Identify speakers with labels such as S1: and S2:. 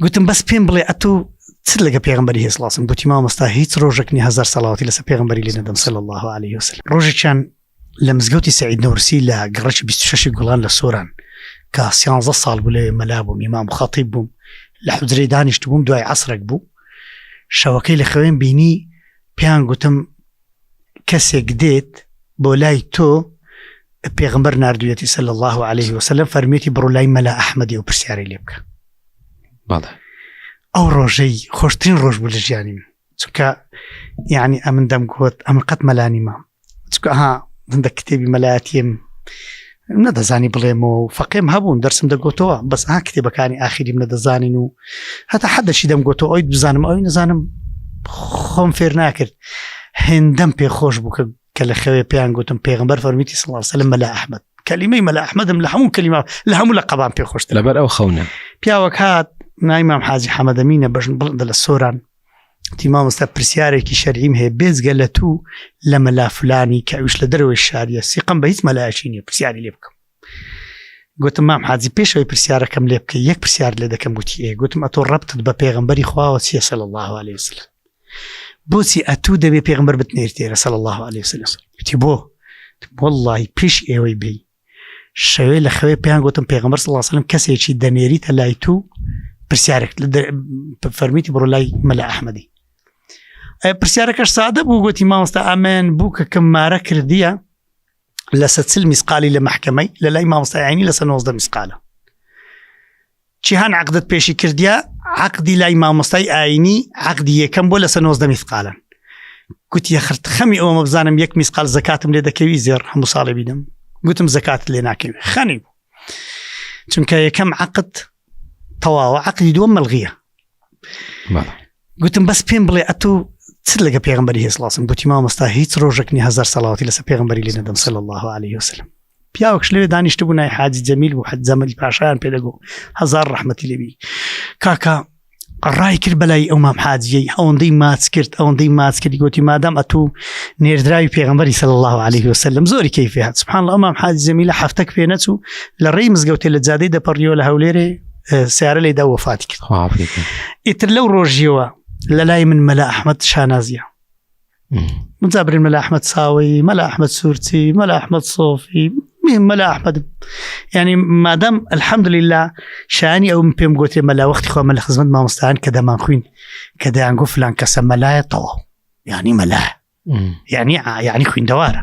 S1: گوتم بەس پێم بڵێ ئەتو چ لەگە پێغمبەری هێ سڵاسم گوتی مامۆستا هیچ ڕۆژێک نی هەزار سەڵاوتی لەسەر پێغمبەری لێ نەدەم صلی الله عليه وسلم ڕۆژێکیان لە مزگەوتی سعید نەورسی لە گەڕەکی 26 گوڵان لە سۆران کە 13 ساڵ بوو لەوێ مەلا بووم ئیمام خەتیب بووم لە حوجرەی دانیشت بووم دوای عەسرێک بوو شەوەکەی لە خەوێن بینی پێیان گوتم کەسێک دێت بۆ لای تۆ پێغمبەر نردویەتی سەل الله عليه وسلم فەرمیێتی بڕۆ لای مەلا ئەحمەدی و پرسیاری لێ بکە
S2: بەڵێ
S1: ئەو ڕۆژەی خۆشترین ڕۆژ بوو لە ژیانی من چونکە یعنی ئەمن دەمگوت ئەمن قەت مەلانی مام چونکە ها هەندێک کتێبی مەلایەتیم نەدەزانی بڵێمەوە و فەقێم هەبوون دەرسم دەگوتەوە بەس ها کتێبەکانی ئاخیریم نەدەزانین و هەتا حەدەشی دەمگوتەوە ئەوی بزانم ئەوی نەزانم خۆم فێر ناکرد هێندەم پێخۆش بوو کە کە لە خەوێ پێیان گوتم پێغمبەر فەرمیتی صلی الله علیه وسلم مەلا ئەحمەد کەلیمەی مەلا ئەحمەدم لە هەموو کەلیمە لە هەموو لە قەبان پێ خۆشتر
S2: لەبەر ئەو خەونە
S1: پیاوەک هات نای مام حاجی حەمەدەمینە بەژن بڵندە لە سۆران وتی مامۆستا پرسیارێکی شەرعیم هەیە بێجگە لە تو لە مەلا فلانی کە ئەویش لە دەرەوەی شاریە سیقەم بە هیچ مەلایەکی نییە پرسیاری لێ بکەم گوتم مام حاجی پێشەوەی پرسیارەکەم لێ بکە یەک پرسیار لێ دەکەم گوتی ئێ گوتم ئەتۆ ڕەبتت بە پێغەمبەری خواوە چییە صلی الله علیه وسلم بۆچی ئەتوو دەبێ پێغمبەر بتنێرتێرە صلی الله علیه وسلم گوتی بۆ واللهی پێش ئێوەی بێی شەوێ لە خەوێ پێیان گوتم پێغمبەر صلی الله علیه وسلم کەسێکی دەنێریتە لای تو پرسیارێک فەرمیتی بڕۆ لای مەلا ئەحمەدی پرسیارەکەش سادە بوو گوتی مامۆستا ئەمەیان بوو کە کەم مارە کردیە لەسە چل میسقالی لە مەحکەمەی لە لای مامۆستای عینی لەسە 90 میسقالە چیهان عقدت پێشی کردیا عقدی لای مامۆستای ئاینی عقدی یەکەم بۆ لەسە 90 میسقالن گوتی خرت خەمی ئەومە بزانم یەک میسقال زەکاتم لێ دەکەوی زێڕ هەموو ساڵێ بیدەم گوتم زەکات لێ ناکەوی خەنی بوو چونکە یەکەم عقد تەواوە عقدی دووەم مەلغیە گوتم بەس پێم بڵێ ئەتو چ لەگە پێغمبەری هێ سڵاسم گوتی مامۆستا هیچ ڕۆژێک نی هەزار سەڵاوتی لەسەر پێغمبەری لێ نەدەم صلی الله علیه وسلم پیاوەکش لەوێ دانیشت بوو نای حاجی جەمیل بوو حەج جەمەلی پاشایان پێ دەگو هەزار ڕەحمەتی لێبی کاکە ڕای کرد بەلای ئەو مام حاجیەی ئەوەندەی ماچ کرد ئەوەندەی ماچ کرد گوتی مادام ئەتوو نێردراوی پێغمبەری صلی الله علیه وسلم زۆری کەیفی هات سبحان الله مام حاجی جەمیلە هەفتەک پێ نەچوو لە ڕێی مزگەوتێ لە جادەی دەپەڕیەوە لە هەولێرێ سیارە لێدا وەفاتی کرد ئیتر لەو ڕۆژیەوە لە لای من مەلا ئەحمد شانازیە مجابرین مەلا ئەحمد ساوی مەلا ئەحمد سوورچی مەلا ئەحمد سۆفی مەلا ئەحمد ینی مادەم الحەمدلله شانی ئەوم پێم گوتێ مەلا وەختی خۆ مە لە خزمەت مامۆستایان کە دەمان خوین کە دەیان گو فلان کەسە مەلایە تەواو یعنی مەلا یعنی یعنی خویندەوارە.